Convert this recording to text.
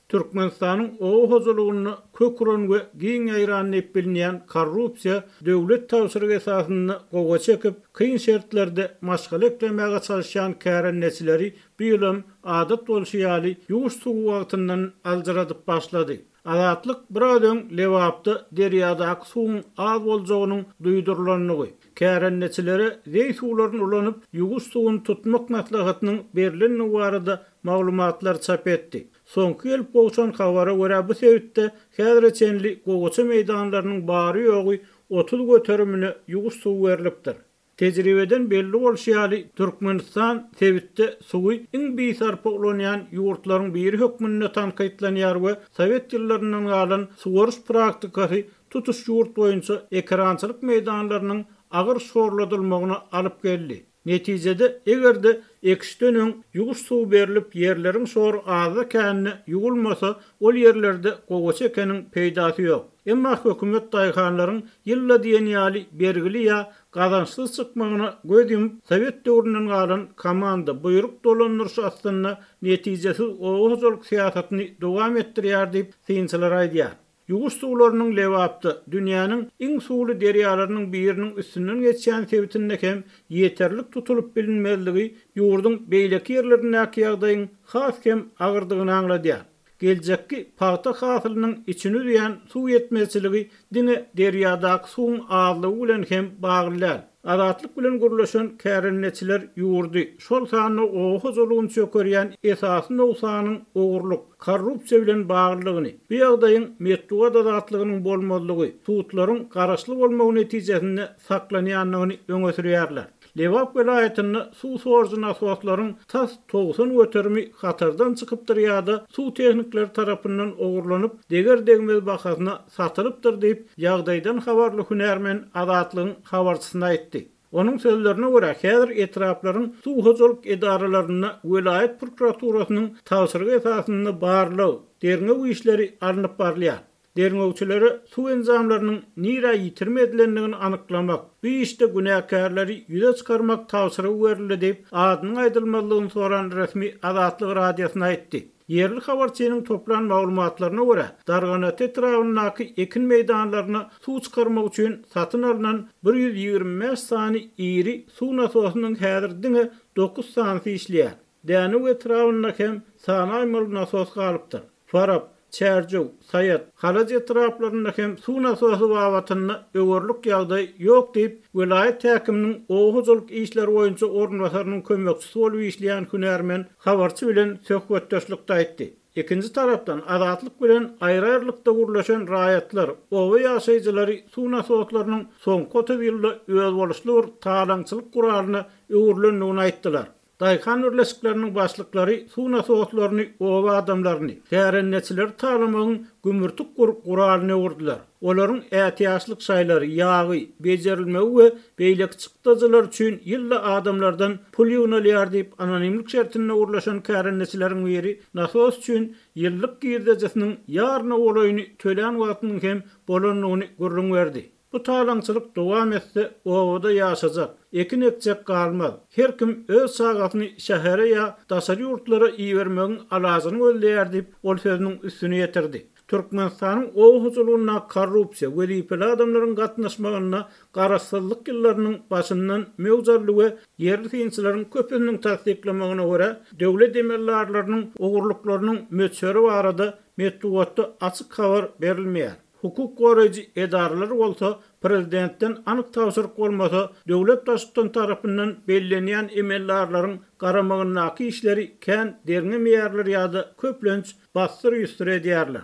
Türkmenistanyň oba hojalygynda kök uran we giň ýaýran diýip bilinýän korrupsiýa döwlet tabşyrygy esasynda gowaça ekip, kyn şertlerde maşgala eklemäge çalyşýan kärendeçileri bu ýylam adat bolşy ýaly ýuwuş suwy wagtyndan aljyradyp başlady. Azatlyk biraz öň Lebapda derýadaky suwuň az boljagynyň duýdurylandygy, kärendeçilere zeý suwlaryny ulanyp, ýuwuş suwuny tutmak maslahatynyň berlendigi barada maglumatlary çap etdi. Soňky gelip gowşan habara görä, bu sebitde häzire çenli gowaça meýdanlarynyň bary-ýogy 30 göterimine ýuwuş suwy berlipdir. Tejribeden belli bolşy ýaly, Türkmenistan sebitde suwy iň bisarpa ulanýan ýurtlaryň biri hökmünde tankytlanýar we sowet ýyllaryndan galan suwaryş praktikasy tutuş ýurt boýunça ekerançylyk meýdanlarynyň agyr şorladylmagyna alyp geldi. Netijede, eger-de ekişden öň ýuwuş suwy berlip ýerleriň şory azda-kände ýuwulmasa, ol ýerlerde gowaça ekeniň peýdasy ýok. Emma hökümet daýhanlaryň ýylda diýen ýaly bergili ýa gazançsyz çykmagyna göz ýumup, sowet döwründen galan komanda, buýruk dolandyryşy astynda netijesiz oba hojalyk syýasatyny dowam etdirýär diýip, synçylar aýdýar. Ýuwuş suwlarynyň Lebapda, dünýäniň iň suwly derýalarynyň biriniň üstünden geçýän sebitinde hem ýeterlik tutulyp bilinmezligi ýurduň beýleki ýerlerindäki ýagdaýyň has hem agyrdygyny aňladýar. Geljekki pagta hasylynyň içini üzýän suw ýetmezçiligi diňe derýadaky suwuň azlygy bilen hem bagly däl. Azatlyk bilen gürleşen kärendeçiler ýurdy, şol sanda oba hojalygyny çökerýän esasy nogsanyň ogurlyk, korrupsiýa bilen baglydygyny, bu ýagdaýyň metbugat azatlygynyň bolmazlygy, sudlaryň garaşly bolmagy netijesinde saklanýandygyny öňe sürýärler. Lebap welaýatynda suw sorujy nasoslaryň tas 90 göterimi hatardan çykypdyr ýa-da suw tehnikleri tarapyndan ogurlanyp, deger-degmez bahasyna satylypdyr diýip, ýagdaýdan habarly hünärmen Azatlygyň habarçysyna aýtdy. Onuň sözlerine görä, häzir etraplaryň suw hojalyk edaralarynda welaýat prokuraturasynyň tabşyrygy esasynda barlag, derňew işleri alnyp barylýar. Derňewçilere suw enjamlarynyň nirä ýitirim edilendigini anyklamak, bu işde günäkärleri ýüze çykarmak tabşyrygy berildi diýip, adynyň aýdylmazlygyny soran resmi Azatlyk Radiosyna aýtdy. Ýerli habarçynyň toplan maglumatlaryna görä, Darganata etrabyndaky ekin meýdanlaryna suw çykarmak üçin satyn alnan 125 sany iri suw nasosynyň häzir diňe dokuz sanysy işleýär. Dänew etrabynda hem sanaýmaly nasos galypdyr. Farap, Çärjew, Saýat, Halaç etraplarynda hem suw nasosy babatynda öwerlik ýagdaý ýok diýip, welaýat häkiminiň oba hojalyk işleri boýunça orunbasarynyň kömekçisi bolup işleýän hünärmen habarçy bilen söhbetdeşlikde aýtdy. Ikinji tarapdan, Azatlyk bilen aýry-aýrylykda gürleşen raýatlar, oba ýaşaýjylary suw nasoslarynyň soňky 30 ýylda özboluşly bir talaňçylyk guralyna öwrülendigini aýtdylar. Daýhan birleşikleriniň başlyklary suw nasoslaryny oba adamlaryny, kärendeçileri talamagyň gümürtik guralyna öwürdiler. Olaryň ätiýaçlyk şaýlary, ýagy, bejerilmegi we beýleki çykdajylar üçin ýylda adamlardan pul ýygnalýar diýip, anonimlik şertinde gürleşen kärendeçileriň biri nasos üçin ýyllyk girdejisiniň ýaryna golaýyny tölän wagtynyň hem bolandygyny gürrüň berdi. Bu talaňçylyk dowam etse, obada ýaşajak, ekin ekjek galmaz. Her kim öz çagasyny şähere ýa daşary ýurtlara ibermegiň alajyny gözleýär diýip, ol sözüniň üstüni ýetirdi. Türkmenistanyň oba hojalygynda korrupsiýa, wezipeli adamlaryň gatnaşmagynda garaşsyzlyk ýyllarynyň başyndan möwç aldy we ýerli synçylaryň köpüsiniň tassyklamagyna görä, döwlet emeldarlarynyň ogurlyklarynyň möçberi barada metbugatda açyk habar berilmeýär. Hukuk goraýjy edaralar bolsa, prezidentden anyk tabşyryk bolmasa, döwlet baştutany tarapyndan bellenýän emeldarlaryň garamagyndaky işleri kän derňemeýärler ýa-da köplenç bassyr-ýüsdür edýärler.